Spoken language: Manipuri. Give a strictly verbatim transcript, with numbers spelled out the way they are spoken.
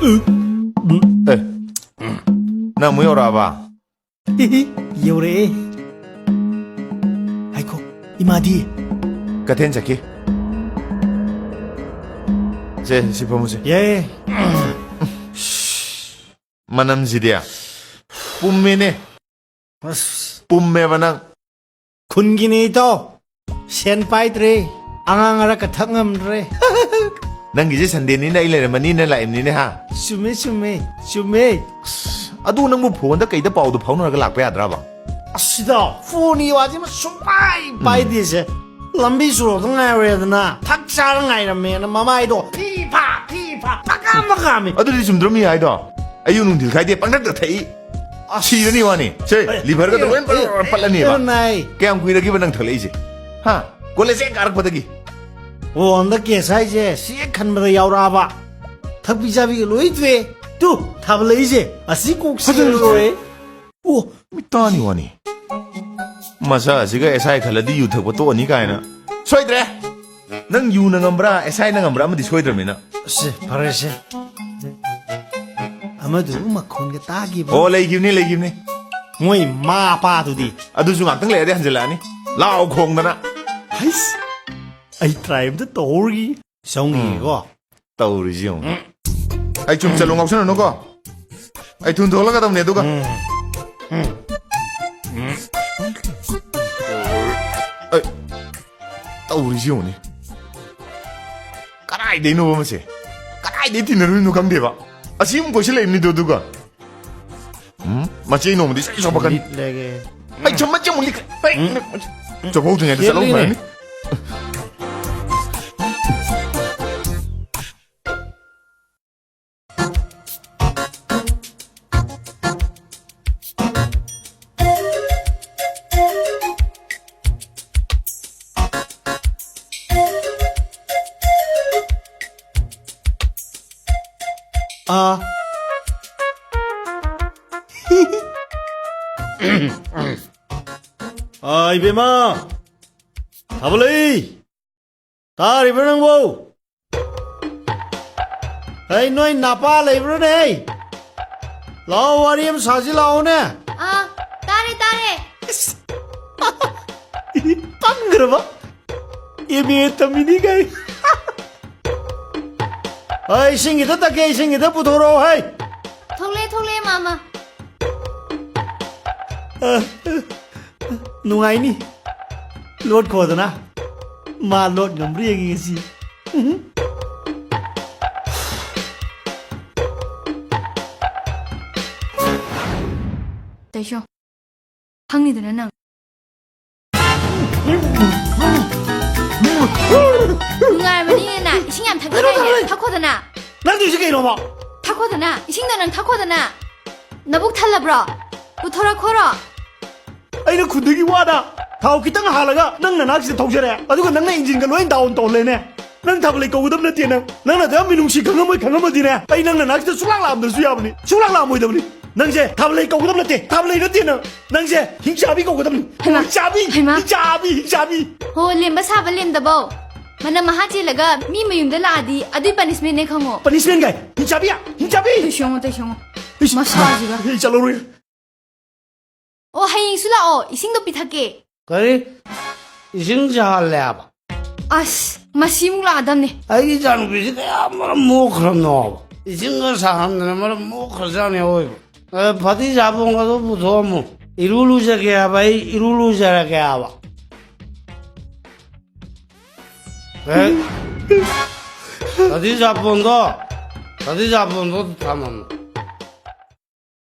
ꯑꯦ, ꯅꯪ ꯑꯃꯨꯛ ꯌꯧꯔꯛꯑꯕ? ꯌꯧꯔꯛꯑꯦ꯫ ꯍꯥꯏꯈꯣ, ꯏꯃꯥꯗꯤ? ꯀꯩꯊꯦꯜ ꯆꯠꯈꯤ꯫ ꯁꯦ, ꯁꯤ ꯐꯝꯃꯨꯁꯦ꯫ ꯌꯥꯏꯌꯦ꯫ ꯃꯅꯝꯁꯤꯗꯤ ꯄꯨꯝꯃꯦꯅꯦ꯫ ꯑꯁ꯫ ꯄꯨꯝꯃꯦꯕ ꯅꯪ꯫ ꯈꯨꯟꯒꯤꯅꯦ ꯏꯇꯥꯎ꯫ ꯁꯦꯟ ꯄꯥꯏꯗ꯭ꯔꯦ꯫ ꯑꯉꯥꯡ ꯑꯔꯛꯀ ꯊꯛ ꯉꯝꯗ꯭ꯔꯦ꯫ ꯅꯪꯒꯤꯁꯦ ꯁꯟꯗꯦꯅꯤꯅ ꯑꯩ ꯂꯩꯔꯝꯃꯅꯤꯅ ꯂꯥꯛꯏꯕꯅꯤꯅꯦ, ꯍꯥ? ꯆꯨꯝꯃꯦ, ꯆꯨꯝꯃꯦ, ꯆꯨꯝꯃꯦ꯫ ꯑꯗꯨ ꯅꯪꯕꯨ ꯐꯣꯟꯗ ꯀꯩꯗ ꯄꯥꯎꯗꯣ ꯐꯥꯎꯅꯔꯒ ꯂꯥꯛꯄ ꯌꯥꯗ꯭ꯔꯕ? ꯑꯁ, ꯏꯇꯥꯎ, ꯐꯣꯟꯒꯤ ꯋꯥꯁꯤꯃ ꯁꯨꯡꯄꯥꯏ ꯎꯝ꯫ ꯄꯥꯏꯗꯦꯁꯦ꯫ ꯂꯝꯕꯤ ꯁꯣꯔꯣꯛꯇ ꯉꯥꯏꯔꯨꯔꯦꯗꯅ, ꯊꯛ ꯆꯥꯔ ꯉꯥꯏꯔꯝꯃꯦꯅ ꯃꯃꯥꯏꯗꯣ ꯐꯤ ꯐꯥ, ꯐꯤ ꯐꯥ, ꯄꯀꯥꯝ ꯄꯀꯥꯝꯃꯤ꯫ ꯑꯗꯨꯗꯤ ꯆꯨꯝꯗ꯭ꯔꯣ ꯃꯤ ꯍꯥꯏꯗꯣ? ꯑꯌꯨꯛ ꯅꯨꯡꯊꯤꯜ ꯈꯥꯏꯗꯦ, ꯄꯪꯊꯛꯇ ꯊꯛꯏ꯫ ꯑꯁ꯫ ꯁꯤꯔꯅꯤ ꯋꯥꯅꯤ꯫ ꯁꯦ, ꯑꯦ, ꯂꯤꯚꯔꯒꯗꯣ ꯑꯦ, ꯂꯣꯏ ꯑꯦ, ꯄꯠꯂ-, ꯑꯦ, ꯄꯠꯂꯅꯤꯕ꯫ ꯑꯦ, ꯅꯥꯏ꯫ ꯀꯌꯥꯝ ꯀꯨꯏꯔꯒꯦꯕ ꯅꯪ ꯊꯛꯂꯛꯏꯁꯦ? ꯍꯥ? ꯀꯣꯂꯦꯖ ꯍꯦꯛ ꯀꯥꯔꯛꯄꯗꯒꯤ? ꯑꯣ, ꯍꯟꯗꯛ ꯀꯦꯁ ꯍꯥꯏꯁꯦ ꯁꯤ ꯍꯦꯛ ꯈꯟꯕꯗ ꯌꯥꯎꯔꯛꯑꯕ꯫ ꯊꯛꯄꯤ ꯆꯥꯕꯤꯒ ꯂꯣꯏ ꯇꯣꯛꯑꯦ꯫ ꯇꯨ, ꯊꯥꯕꯂꯛꯏꯁꯦ꯫ ꯑꯁꯤ ꯀꯣꯛꯁꯤ ꯐꯖꯅ ꯂꯣꯏꯔꯦ꯫ ꯑꯣ, ꯃꯤꯇꯥꯅꯤ ꯋꯥꯅꯤ꯫ ꯃꯆꯥ ꯑꯁꯤꯒ ꯑꯦꯁ ꯑꯥꯏ ꯈꯜꯂꯗꯤ ꯌꯨ ꯊꯛꯄ ꯇꯣꯛꯑꯅꯤ ꯀꯥꯏꯅ꯫ ꯁꯣꯏꯗ꯭ꯔꯦ꯫ ꯅꯪ ꯌꯨꯅ ꯉꯝꯕ꯭ꯔꯥ, ꯑꯦꯁ ꯑꯥꯏꯅ ꯉꯝꯕ꯭ꯔꯥ ꯑꯃꯗꯤ ꯁꯣꯏꯗ꯭ꯔꯕꯅꯤꯅ꯫ ꯑꯁ, ꯐꯔꯦꯁꯦ꯫ ꯑꯃꯗꯨꯕꯨ ꯃꯈꯣꯟꯒ ꯇꯥꯈꯤꯕ꯭ꯔꯣ? ꯑꯣ, ꯂꯩꯈꯤꯕꯅꯤ, ꯂꯩꯈꯤꯕꯅꯤ꯫ ꯃꯣꯏ ꯃꯥ ꯄꯥꯗꯨꯗꯤ꯫ ꯑꯗꯨꯁꯨ ꯉꯥꯛꯇꯪ ꯂꯩꯔꯗꯤ ꯍꯟꯖꯤꯜꯂꯛꯑꯅꯤ꯫ ꯂꯥꯎ ꯈꯣꯡꯗꯅ꯫ ꯍꯩꯁ, ꯑꯩ ꯇ꯭ꯔꯥꯏ ꯑꯝꯇ ꯇꯧꯍꯧꯔꯤ꯫ ꯆꯪꯉꯤꯀꯣ꯫ ꯎꯝ꯫ ꯇꯧꯔꯤꯁꯤ ꯌꯦꯡꯉꯨ꯫ ꯎꯝ꯫ ꯑꯩ ꯆꯨꯝ ꯆꯠꯂꯨ ꯉꯥꯎꯁꯟꯅꯅꯨꯀꯣ꯫ ꯑꯩ ꯊꯨꯟ ꯊꯣꯛꯂꯛꯀꯗꯕꯅꯦ ꯑꯗꯨꯒ꯫ ꯎꯝ꯫ ꯎꯝ꯫ ꯎꯝ꯫ ꯑꯩ ꯇꯧꯔꯤꯁꯤ ꯌꯦꯡꯉꯨꯅꯦ꯫ ꯀꯗꯥꯏꯗꯩꯅꯣꯕ ꯃꯁꯦ? ꯀꯗꯥꯏꯗꯩ ꯇꯤꯟꯅꯔꯨꯏꯅꯣ ꯈꯪꯗꯦꯕ꯫ ꯑꯁꯤ ꯑꯃꯨꯛ ꯀꯣꯏꯁꯤꯜꯂꯛꯏꯕꯅꯤꯗꯣ ꯑꯗꯨꯒ꯫ ꯎꯝ? ꯃꯆꯦ ꯅꯣꯡꯃꯗꯤ ꯁꯣꯏ ꯁꯣꯛꯄꯀꯅꯤ꯫ ꯂꯤꯠꯂꯒꯦ꯫ ꯑꯩ ꯁꯨꯝ ꯃꯆꯦ ꯑꯃꯨꯛ ꯂꯤꯠꯈ꯭ꯔꯦ꯫ ꯑꯩ ꯎꯝ꯫ ꯆꯠꯍꯧꯗ꯭ꯔꯤꯉꯩꯗ ꯆꯠꯍꯧ ꯂꯤꯠꯂꯤꯅꯦ꯫ ꯐꯔꯅꯤ꯫ ꯑꯥ꯫ ꯑꯥ, ꯏꯕꯦꯝꯃ! ꯊꯥꯕꯂꯩ! ꯇꯥꯔꯤꯕ꯭ꯔꯥ ꯅꯪꯕꯣ? ꯍꯩ, ꯅꯣꯏ ꯅꯄꯥ ꯂꯩꯕ꯭ꯔꯣꯅꯦ? ꯍꯩ, ꯂꯥꯛꯑꯣ, ꯋꯥꯔꯤ ꯑꯃ ꯁꯥꯁꯤ ꯂꯥꯛꯑꯣꯅꯦ꯫ ꯑꯥ, ꯇꯥꯔꯦ, ꯇꯥꯔꯦ꯫ ꯏꯁ! ꯄꯪꯈ꯭ꯔꯕ ꯑꯦꯝ ꯑꯦ ꯇꯝꯃꯤꯅꯤ ꯀꯥꯏ꯫ ꯍꯩ, ꯏꯁꯤꯡ ꯈꯤꯇ ꯊꯛꯀꯦ, ꯏꯁꯤꯡ ꯈꯤꯇ ꯄꯨꯊꯣꯔꯛꯑꯣ, ꯍꯩ꯫ ꯊꯣꯛꯂꯛꯑꯦ, ꯊꯣꯛꯂꯛꯑꯦ, ꯃꯥꯃ꯫ ꯑ, ꯅꯨꯡꯉꯥꯏꯅꯤ꯫ ꯂꯣꯠꯈꯣꯗꯅ꯫ ꯃꯥ ꯂꯣꯠ ꯉꯝꯕ꯭ꯔꯥ ꯌꯦꯡꯉꯤ ꯉꯁꯤ꯫ ꯇꯩꯁꯣ, ꯈꯪꯅꯤꯗꯅ ꯅꯪ꯫ ꯅꯨꯡꯉꯥꯏꯔꯕꯅꯤꯅꯦ ꯅꯪ꯫ ꯏꯁꯤꯡ ꯌꯥꯝ ꯊꯛꯅꯤꯡꯉꯥꯏꯅꯦ꯫ ꯀꯩꯅꯣ ꯇꯧꯔꯦ꯫ ꯊꯛꯈꯣꯗꯅ꯫ ꯅꯪ ꯇꯧꯏꯁꯤ ꯀꯩꯅꯣꯕ? ꯊꯛꯈꯣꯗꯅ꯫ ꯏꯁꯤꯡꯗꯣ ꯅꯪ ꯊꯛꯈꯣꯗꯅ꯫ ꯅꯕꯨꯛ ꯊꯜꯂꯕ꯭ꯔꯣ? ꯄꯨꯊꯣꯔꯛꯈꯣꯔꯣ? ꯑꯩꯅ ꯈꯨꯟꯗꯒꯤ ꯋꯥꯗ ꯊꯥꯎ ꯈꯤꯇꯪ ꯍꯥꯜꯂꯒ ꯅꯪ ꯅꯅꯥꯛꯁꯤꯗ ꯊꯧꯖꯔꯦ, ꯑꯗꯨꯒ ꯅꯪꯅ ꯏꯟꯖꯤꯟꯒ ꯂꯣꯏ ꯗꯥꯎꯟ ꯇꯧꯍꯜꯂꯦꯅꯦ꯫ ꯅꯪ ꯊꯥꯕꯜ ꯂꯩ ꯀꯧꯒꯗꯕ ꯅꯠꯇꯦ ꯅꯪ꯫ ꯅꯪꯅ ꯑꯗꯨꯌꯥꯝ ꯃꯤꯅꯨꯡꯁꯤ ꯈꯪꯉꯝꯃꯣꯏ ꯈꯪꯉꯝꯃꯗꯤꯅꯦ, ꯑꯩ ꯅꯪ ꯅꯅꯥꯛꯁꯤꯗ ꯁꯨꯡꯂꯥꯛ ꯂꯥꯛꯑꯝꯗ꯭ꯔꯁꯨ ꯌꯥꯕꯅꯤ, ꯁꯨꯡꯂꯥꯛ ꯂꯥꯛꯑꯝꯃꯣꯏꯗꯕꯅꯤ꯫ ꯅꯪꯁꯦ ꯊꯥꯕꯜ ꯂꯩ ꯀꯧꯒꯗꯕ ꯅꯠꯇꯦ, ꯊꯥꯕꯜ ꯂꯩ ꯅꯠꯇꯦ ꯅꯪ꯫ ꯅꯪꯁꯦ ꯍꯤꯡꯆꯥꯕꯤ ꯀꯧꯒꯗꯕꯅꯤ꯫ ꯍꯩꯃꯥ, ꯍꯤꯡꯆꯥꯕꯤ, ꯍꯩꯃꯥ꯫ ꯍꯤꯡꯆꯥꯕꯤ, ꯍꯤꯡꯆꯥꯕꯤ꯫ ꯍꯣ, ꯂꯦꯝꯕ ꯁꯥꯕ ꯂꯦꯝꯗꯕꯧ꯫ ꯃꯅꯝ ꯃꯍꯥ ꯆꯦꯜꯂꯒ ꯃꯤ ꯃꯌꯨꯝꯗ ꯂꯥꯛꯑꯗꯤ ꯑꯗꯨꯏ ꯄꯅꯤꯁꯃꯦꯟꯅꯦ ꯈꯪꯉꯣ꯫ ꯄꯅꯤꯁꯃꯦꯟ ꯀꯥꯏ? ꯍꯤꯡꯆꯥꯕꯤ, ꯍꯤꯡꯆꯥꯕꯤ꯫ ꯇꯩꯁꯣ ꯌꯦꯡꯉꯣ, ꯇꯩꯁꯣ ꯌꯦꯡꯉꯣ꯫ ꯏꯁ, ꯃꯁꯥꯁꯤꯒ꯫ ꯑꯩ ꯆꯠꯂꯔꯣꯏ꯫ ꯑꯣ, ꯍꯌꯦꯡꯁꯨ ꯂꯥꯛꯑꯣ, ꯏꯁꯤꯡꯗꯣ ꯄꯤꯊꯛꯀꯦ꯫ ꯀꯔꯤ? ꯏꯁꯤꯡ ꯆꯥꯍꯜꯂꯦ ꯍꯥꯏꯕ? ꯑꯁ, ꯃꯁꯤꯃꯨꯛ ꯂꯥꯛꯑꯗꯝꯅꯦ꯫ ꯑꯩꯒꯤ ꯏꯆꯥꯅꯨꯄꯤꯁꯤ ꯀꯌꯥ ꯃꯔꯝ ꯃꯣꯛꯈ꯭ꯔꯕꯅꯣꯕ? ꯏꯁꯤꯡꯒ ꯁꯥꯍꯟꯗꯅ ꯃꯔꯝ ꯃꯣꯛꯈ꯭ꯔꯖꯥꯠꯅꯦ ꯑꯋꯣꯏꯕ꯫ ꯑ, ꯐꯗꯤ ꯁꯥꯄꯣꯟꯒꯗꯣ ꯄꯨꯊꯣꯛꯑꯝꯃꯨ꯫ ꯏꯔꯨ ꯂꯨꯖꯒꯦ ꯍꯥꯏꯕ, ꯑꯩ ꯏꯔꯨ ꯂꯨꯖꯔꯒꯦ ꯍꯥꯏꯕ꯫ ꯑꯦ, ꯐꯗꯤ ꯁꯥꯄꯣꯟꯗꯣ, ꯐꯗꯤ ꯁꯥꯄꯣꯟꯗꯣ ꯊꯝꯃꯝꯃꯨ꯫